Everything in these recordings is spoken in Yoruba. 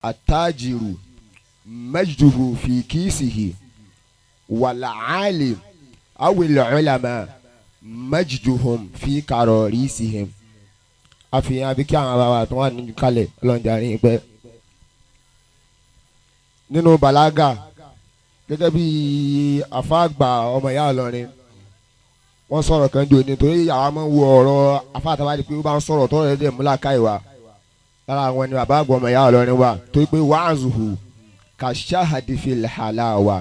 Atajiru majduhu fi kisihi wàlàálìm awil ulama majduhum fi kararisihim. Àfihàn àbí kí àwọn bàbá tó wà nínú kalẹ̀ ọlọ́njà ní pẹ́ nínú balaga gẹ́gẹ́ bí àfáàgbà ọmọ ìyá Ìlọrin wọ́n sọ̀rọ̀ kan jò ní torí àwa máa ń wo ọ̀rọ̀ afáàtàwádìí pé ó bá ń sọ̀rọ̀ tọ́rọ̀ ẹ̀ dẹ̀ múlá káìwá lára àwọn ẹni bàbá àgbà ọmọ ìyá Ìlọrin wa torí pé wàázùhù kàṣáhàdì fil halawa.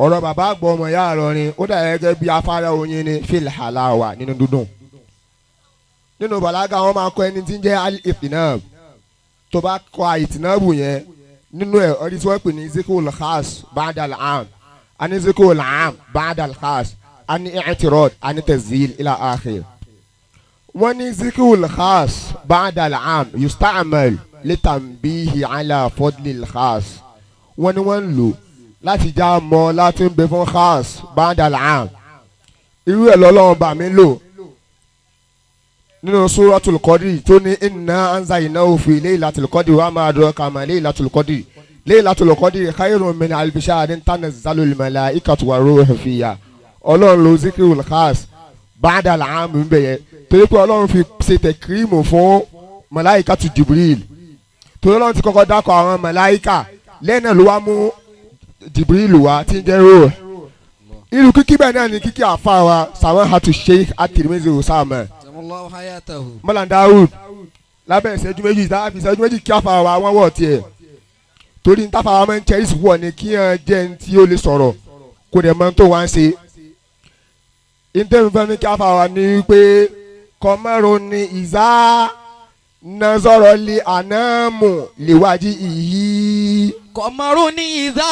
Ọ̀rọ̀ bàbá àgbà ọmọ ìyá Ìlọrin ó dà gẹ́gẹ́ bí afárá oyin ní fil halawa nínú dúdùn. Nínú bàlágà wọn máa kọ ẹni tí ń jẹ́ al-itnab. Tó bá kọ ìtìnàbù yẹn nínú ẹ̀ ọdí tí wọ́n pè ní zikul khas ba'dal am ani zikul am ba'dal khas ani i'tirad ani tazil ila akhir. Wọ́n ní zikul khas ba'dal am yusta'mal litanbihi ala fadlil khas. Wọ́n ní wọ́n ń lò láti já mọ́ láti ń bẹ fún khas ba'dal am. Irú ẹ̀ lọ́lọ́run bá mi lò nínú suratul Qadri tó ní inna anzalnahu fi laylatil qadri wa ma adraka ma laylatul qadri laylatul qadri khayrun min alfi shahrin tanazzalul malaikatu warruhu fiha. Ọlọ́run lo zikrul khas ba'dal am ń bẹ̀ yẹn torí pé ọlọ́run fi ṣe tẹ̀kírímù fún màláìkàtù Jibril, torí ọlọ́run ti kọ́kọ́ dákọ̀ àwọn màláìkà lẹ́yìn náà ló wá mú Jibril wá tí ń jẹ́ ruh. Irú kíkí bẹ́ẹ̀ náà ni kíkí àfa wa Samahatu Sheikh At-Tirmidhi Usama Mọ́lá Dawud lábẹ́ ìṣẹ́jú méjì tá a fi ìṣẹ́jú méjì kí àfa wa wọ́n wọ̀ tiẹ̀ torí níta fara máa ń cherish wọ̀ ni kí hàn jẹ́ ní tí ó lè sọ̀rọ̀ kó dẹ̀ mọ́ tó wá ń ṣe. Ìtẹ́mi fẹ́ mi kí àfa wa ní pé kọ́mọ́rún ni ìzá nazọ́rọ̀ lé ànámù léwájú ìyí. Kọ̀mọ̀rún ní ìdá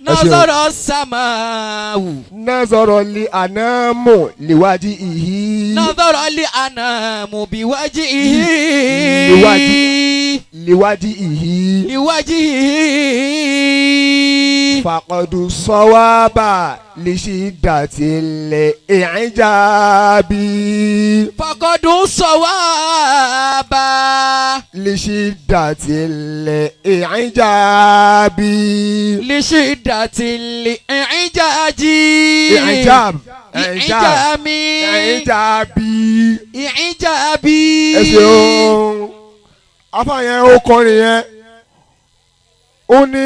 nazọ́rọ̀ sàmáwù. Nazọ́rọ̀ lé ànámù léwájú ìyí. Nazọ́rọ̀ lé ànámù bíwájú ìhí. Léwájú ìhí. Ìwájú ìhí. Fàkọ̀dù sọ́wábà lè ṣe dàtí lẹ̀ ìjábí. Fàkọ̀dù sọ̀wábà. Lè ṣe dàtí lẹ̀ ìjábí. Lè ṣe dàtí lẹ̀ ìjájí. Ìjáb. Ìjámi. Ìjábí. Ìjábí. Ẹ ṣeun. Afáyẹn ó kọrin yẹn. Ó ní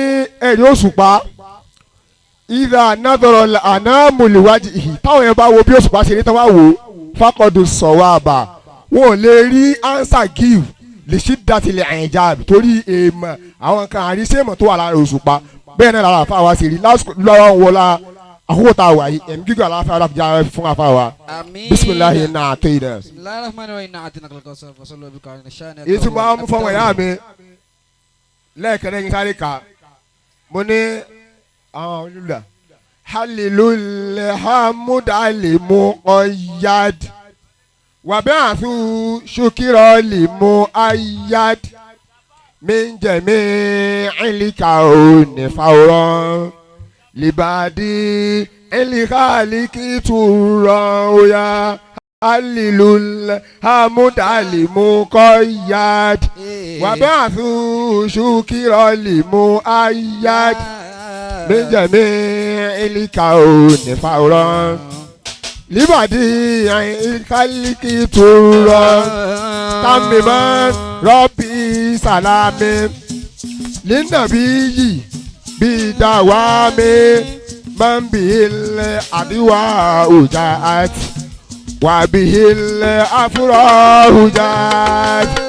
ẹ̀rí òṣùpá ìdá nàdọ̀rọ̀ ànámùlùwájì ìhì táwọn yẹn bá wo bí òṣùpá ṣe ní tán wá wò ó fákọ̀dù sọ̀wọ́ àbà wọn ò lè rí answer give lè ṣí dàtìlẹ̀ àyìnjà torí èèmọ̀ àwọn kan àrísèmọ̀ tó wà lára òṣùpá bẹ́ẹ̀ náà lára àfa wa ṣe rí lásìkò lọ́wọ́ ń wọlá àkókò tá a wà yìí ẹ̀mí gígùn aláfẹ́ aláfíà fún àfa wa. Àmín. Bisimilahi náà tó yìí náà. Bismillahir rahmanir rahim. Inna a'tainaka al-kawthar fasalli li rabbika wanhar. Èyí tí mo máa ń fọwọ́ ìyá mi lẹ́ẹ̀kẹ́rẹ́ yín sáré kà mo ní àwọn olùlà hallelujah hamudalimu ọ̀yad wàbẹ́àfù ṣukirọ́lìmù ayad minjẹ̀mí ìlíkà òní fàwọ́rọ́ libadi ìlíkàlíkì túrọ̀ ọ̀yà hallelujah hamudalimu kọ́yad wàbẹ́àfù ṣukirọ́lìmù ayad méjèmí ìlíkà òní fàwọ́rọ́ libadi ìlíkàlíkì túrọ̀ tamimọ rọbì sàlámì línàbí yìí bí dàwámi máa ń bí ilẹ̀ àdìwà ọjà àti wàbí ilẹ̀ àfúrọ̀ ọjà àti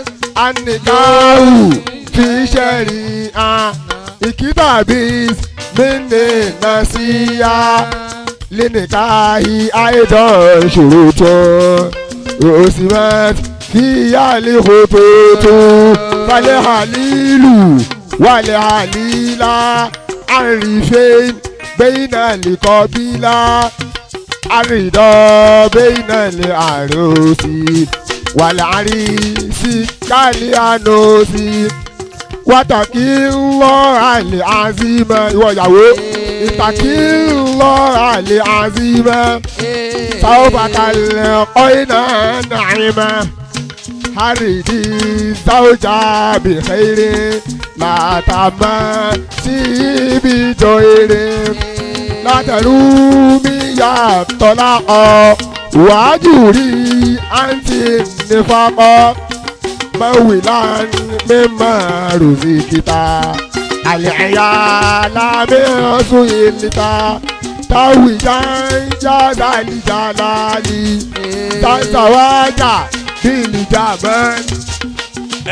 ànìkáwù fi ṣẹ̀rí à ìkítàbí mí nàṣíyà línìkáhì àìdán ṣòro tó rosimet fíyàlì kòtòtò falẹ̀ halilu wàlẹ̀ halila àrífẹ́ bẹ́yìnà lìkọ́bílà àrídọ́ bẹ́yìnà lè àròsí wàlẹ̀ àrísí kálí ànòsí wàtàkì ńlọ àlè àzìmọ̀ ìwọ ìyàwó ìtàkì ńlọ àlè àzìmọ̀. سوف تلقينا نعما. Haridi zawja bi khairi látàmá sí ibi jọ èrè látàrú mi yàtọ̀ lákọ̀ wájú rí àǹtí nífàkọ́ mọ̀wìlá mímọ́ rùsìkìtà àlẹ́yà lábẹ́ ọ̀sùn ìlítà táwìjà ń jáde àlìjà láàlì tàṣàwájà bílíjà mọ́.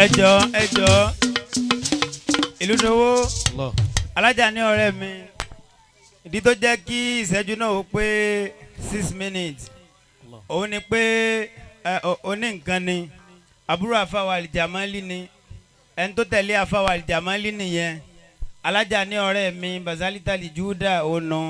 Ẹjọ, ẹjọ, ìlú dowó. Alájà ní ọ̀rẹ́ mi, ìdí tó jẹ́ kí ìṣẹ́jú náà ó pé 6 minutes òun ni pé ẹ oní nǹkan ni àbúrò àfàwà àlìjàmálì ni ẹni tó tẹ̀lé àfàwà àlìjàmálì nìyẹn. Alájà ní ọ̀rẹ́ mi, Bazalita Juda ònà.